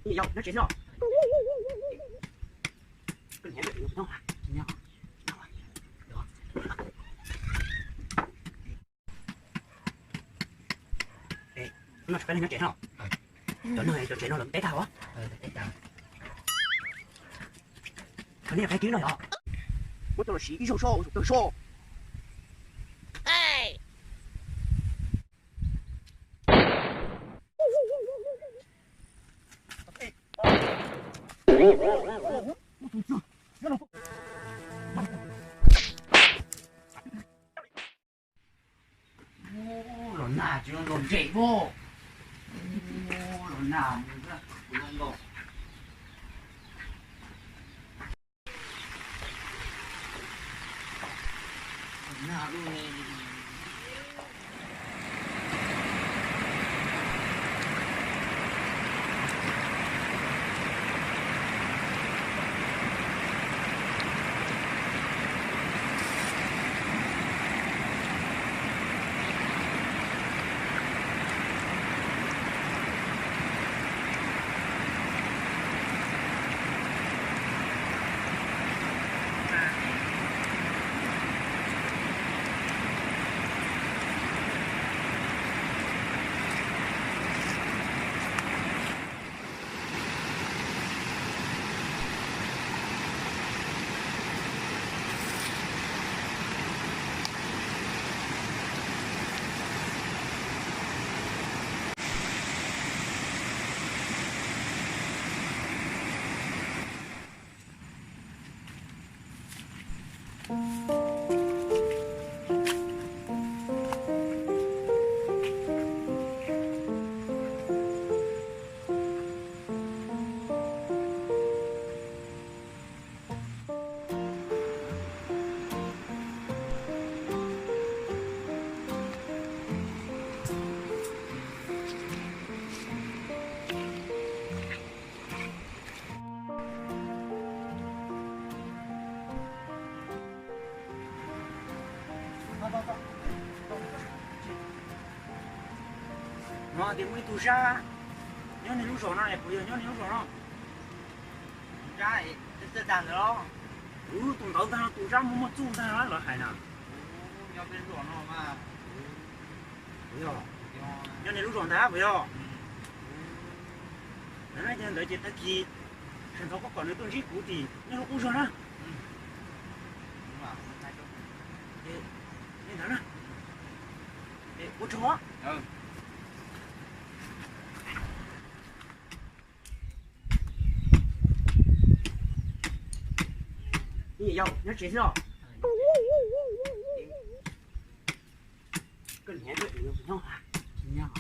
Yog nyob tsev no. Nyob tsev no. Cov neeg cov tsev no lawv teb tag os. Qhov nej qhib no yog. Muab coj los siv ib zaug soj ua tawg soj. Los nag tsis zoo nkaus ntses pog. Los nag nag. No tias muaj ib tug zab nyob niag lub zos no, puas yog nyob niag lub zos no? Zab txawj tag ntawd los? Tus ntawd ntag, tus zab muaj muaj txuj ntag lawv hais na. Nyob peb lub zos no mas. Puas yog? Nyob niag lub zos ntag puas yog? Ntawd ces tag kis sawv ntxov koj kom nws tuaj ntsib kuv tim nyob lub qub zos na. Li ntawd na. Ua tsaug. Yog nyob tsev xwb os. Koj niam nyob nyob.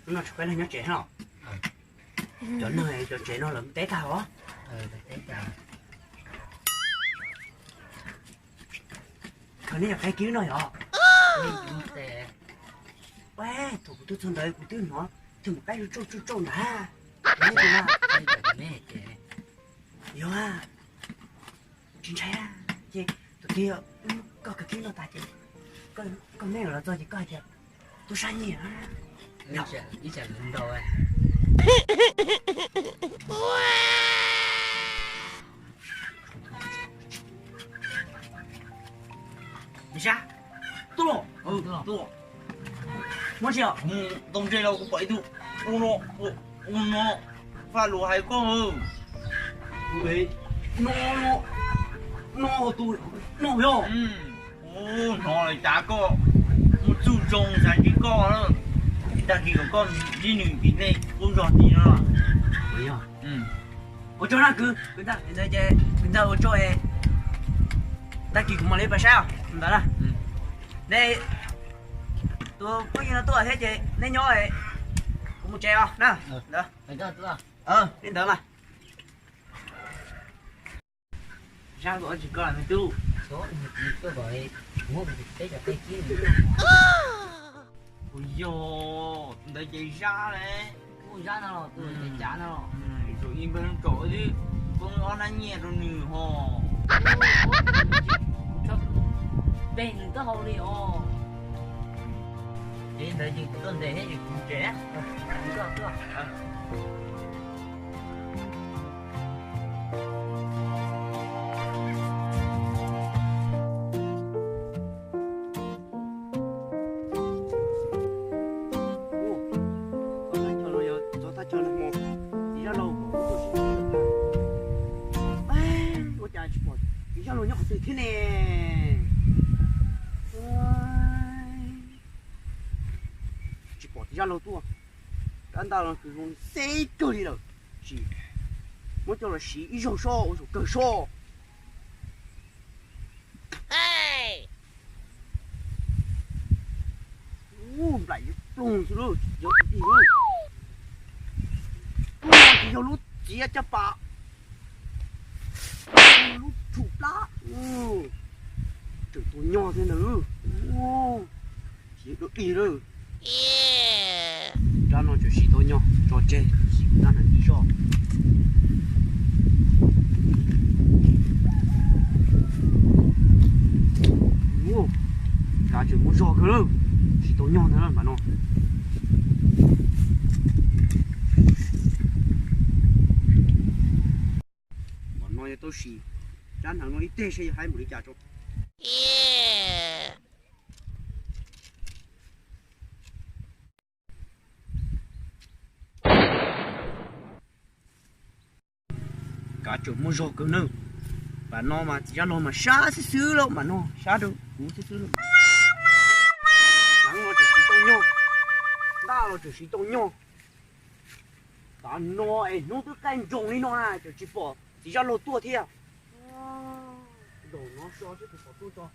Hnub no tsis pub leej nyob tsev no. Cov neeg cov tsev no lawv teb tag os. Khaws nej cov qaib kib no yog. Ua, thaum kuv tuaj txog ntawd kuv twb hnov cov mus qaib tsauj tsauj tsauj ntag. Yog, tsis ntshai, ces tus twg koj khaws kib no tas ces koj me los txog ces koj hais tias tub sab nyiam. Ib tsam ntau. Sab, tuaj, tuaj. Muab tsis tau ntse los kuv pom ib tug ua no, ua no, faj lus hais koj. No, no, no, tus no yog. Hnov lawv cav koj muaj txuj zoo xav ntsib koj na. Tag kis kom koj ntsib nws tim nej qub zos tim no. Ua tsaug na kwv, kwv ntag, ntawd ces kwv ntag ua tsaug es tag kis kuv mam li pais saib os ntawd na. Nej tus phooj ywg no tuaj thiab ces nej nyob, kuv mus tsev os na. Ntawd, li ntawd mas. Zab, koj tsis koj me tub. Kuv yog ntawd ces Zab ne. Tus ib npawg tsom twb poob ob hnab nyiaj rau nws ho. Peb nws taub hau li os. Ces ntawd ces tuaj ntes thiab ces kuv tsev. Tuaj, tuaj. Ua, txog thaj chaw no yog txog thaj chaw nag hmo, txiv Zaj Laug kom wb tuaj sib ntsib. Ua cas tsis pom txiv Zaj Laug nyob qhov twg thiab ne? Tsis pom txiv Zaj Laug tuaj. Rab ntaj los tsuas zoo xeb kawg li lawm, sim muab coj los siv ib zaug soj ua zaum kawg soj. Ub, nplaim yuav ploog xwb lauj, yog tus dig lauj. Ub, tsis yog lub txiav caj pas, lub tshum plab. Ub, tseem tua nyog thiab ntag. Ub, txiav dua dig lawm. Rab no tseem siv tau nyog tso tseg, siv kuv rab hneev ib zoj. Ub, kav tseem muaj zog kawg lawm, siv tau nyog ntag mas no. Mas no yog tau sim rab hneev no ib teg seb yog haib npaum li cas tso. Kav tseem muaj zog kawg nawb. Pam no mas txiv Zaj Laug mas sab xwb xwb lauj, mas no sab rau kuv xwb xwb lauj. Hneev los tseem siv tau nyog, ntaj los tseem siv tau nyog. Pam no es hnub twb qaij nroos li no na tseem tsis pom txiv Zaj Laug tuaj thiab. Zaum no so seb puas pom tuaj tso.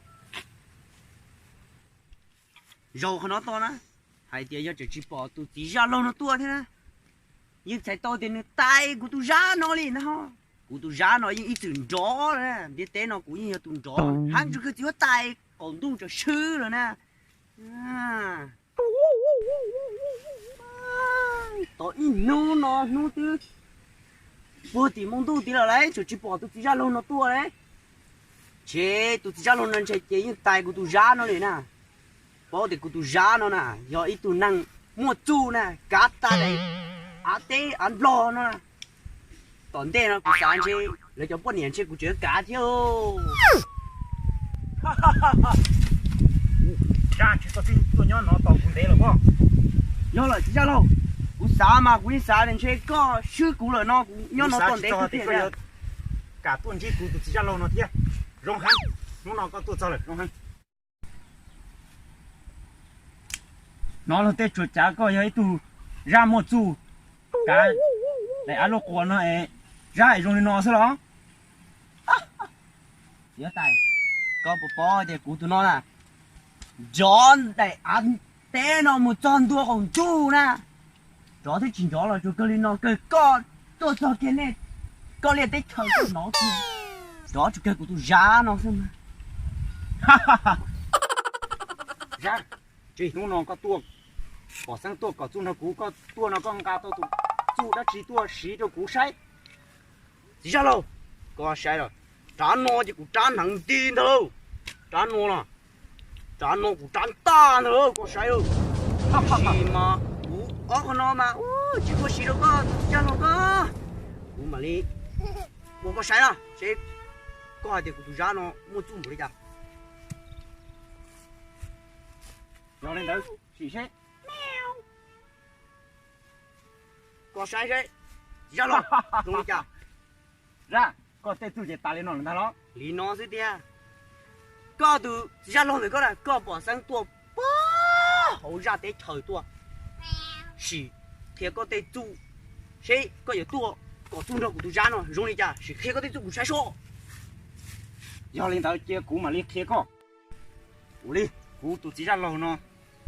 Zaum qhov no tod na, hais tias yog tseem tsis pom tus txiv Zaj Laug no tuaj thiab na, yeej txhais tau tias nws tais kuv tus Zab no li na ho. Kuv tus Zab no yeej ib txwm nrov lawm, ntiaj teb no kuv yeej yog tus nrov heev tsuas kawg txiv huab tais qaum ntuj tsaus swb lawm na. Tau ib hnub no hnub twb puag tim hmo ntuj tid lawm lauj, tseem tsis pom tus txiv Zaj Laug no tuaj lauj. Ces tus txiv Zaj Laug no ntshe ces yeej tais kuv tus Zab no li na. Paub tias kuv tus Zab no na yog ib tug neeg muaj txuj na, kav tas daim av teb av nplog no na. Tom ntej no kuv xav ntshe lawv cov poj niam ntshe kuv tseem kav thiab. Zab, tsis tau txij tuaj nyob no tos kuv ntev lawm pob. Yog lawm txiv Zaj Laug, kuv xav mas kuv yeej xav tias ntshe koj swb kuv lawm no kuv nyob no tau ntev kawg tiag. Kam tuaj ntsib kuv tus txiv Zaj Laug no thiab. Zoo heev, hnub no koj tuaj txog lawm zoo heev. Hnov luag tej tsuas cav koj yog ib tug Zab muaj txuj, kav daim av luaj quas no es Zab es zoo li no xwb los? Txiv huab tais, koj puas paub tias kuv tus no na, nrov daim av teb no mus txog ntua qaum ntuj na. Nrov thiab tsis nrov los tsuas kawg li no kawg, koj tuaj txog kiag nej, koj liaj teb chaws koj hnov kiag. Nrov tsuas kawg kuv tus Zab no xwb mas. Zab, tsis hnub no koj tuaj, pom xeeb tuaj kom txuj nrog kuv, koj tuaj no koj nqa tau tus txuj dab tsi tuaj siv rau kuv saib? Txiv Zaj Laug, koj saib lawm, rab no ces kuv rab hneev nti ntag lauj. Rab no los, rab no kuv rab ntaj ntag lauj, koj saib lauj. Tab sis mas kuv ob qho no mas tsis tshua siv rau koj Zaj Laug koj. Kuv mam li ua koj saib na seb koj hais tias kuv tus Zab no muaj txuj npaum li cas. Yog li ntawd sim seb. Koj saib seb, Zaj Laug, zoo li cas? Zaj, koj tej txuj ces tas li no lawm ntag los? Li no xwb tiag. Koj tus Zaj Laug ntawm koj na, koj pom xeeb tuaj puag hauv zaj teb chaws tuaj, sim qhia koj tej txuj seb koj yuav tuaj kom txuj nrog kuv tus Zab no zoo li cas, sim qhia koj tej txuj kuv saib seb. Yog li ntawd cia kuv mam li qhia koj. Ua li, kuv tus txiv Zaj Laug no,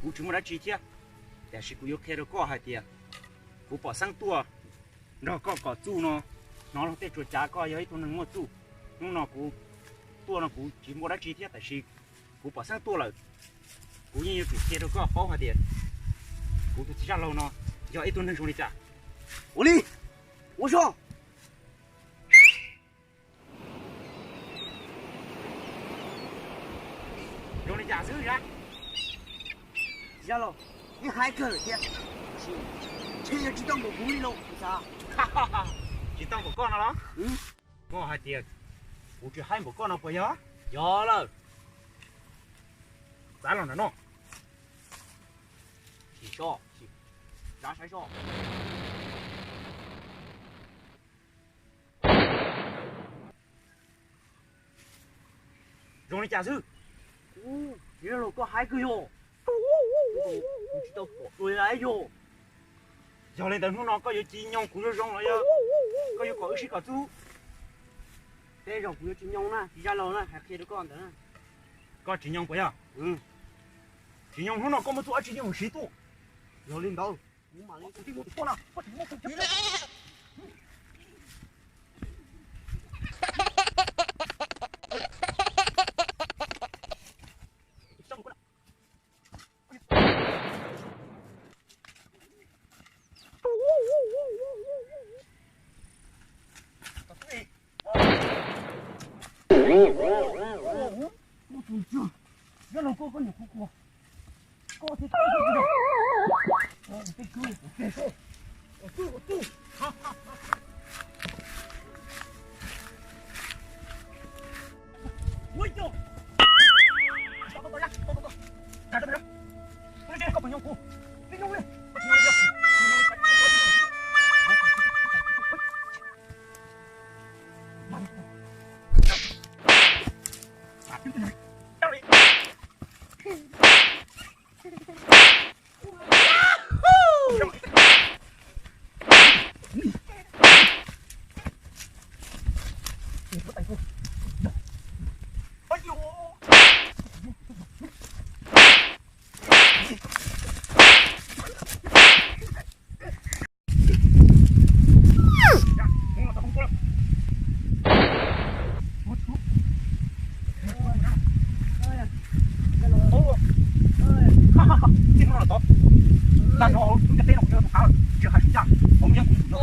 kuv tsis muaj dab tsi thiab, tiam sis kuv yuav qhia rau koj hais tias kuv pom xeeb tuaj nrog koj kom txuj no, hnov luag tej tsuas cav koj yog ib tug neeg muaj txuj. Hnub no kuv tuaj no kuv tsis muaj dab tsi thiab, tiam sis kuv pom xeeb tuaj lawm, kuv yeej yuav tsum qhia rau koj paub hais tias kuv tus txiv Zaj Laug no yog ib tug neeg zoo li cas. Ua li, ua so. Cas xwb Zab? Zab Laug, yeej haib kawg lawm thiab. Ntshe yog tsis tau npaum kuv li los kuv xav. Tsis tau npaum koj no los? Koj hais tias kuv tsis haib npaum koj no puas yog? Yog lawm. Txav los nram no. Sim so, Zab saib so. Zoo li cas xwb? Zab Laug, koj haib kawg yog. Kuv tsis tau pom dua li yog. Yog li ntawd hnub no koj yuav tsis nyoog kuv zoo zoo los yog koj yuav kom wb sib kom txub? Tej zaum kuv yuav tsis nyoog na, tsis Zab Laug na, hais qhia rau koj ntawd na. Koj tsis nyoog puas yog? Tsis nyoog hnub no koj muaj txuj dab tsi thiaj mus siv tuaj? Yog li ntawd kuv mam li tus tij mus tus tuaj no, koj tsis muaj tus tij. Tag no lub ntiaj teb no kuv yuav tus qav lawm, tsis hais sum yaj, hauv yeeb kuv tus no.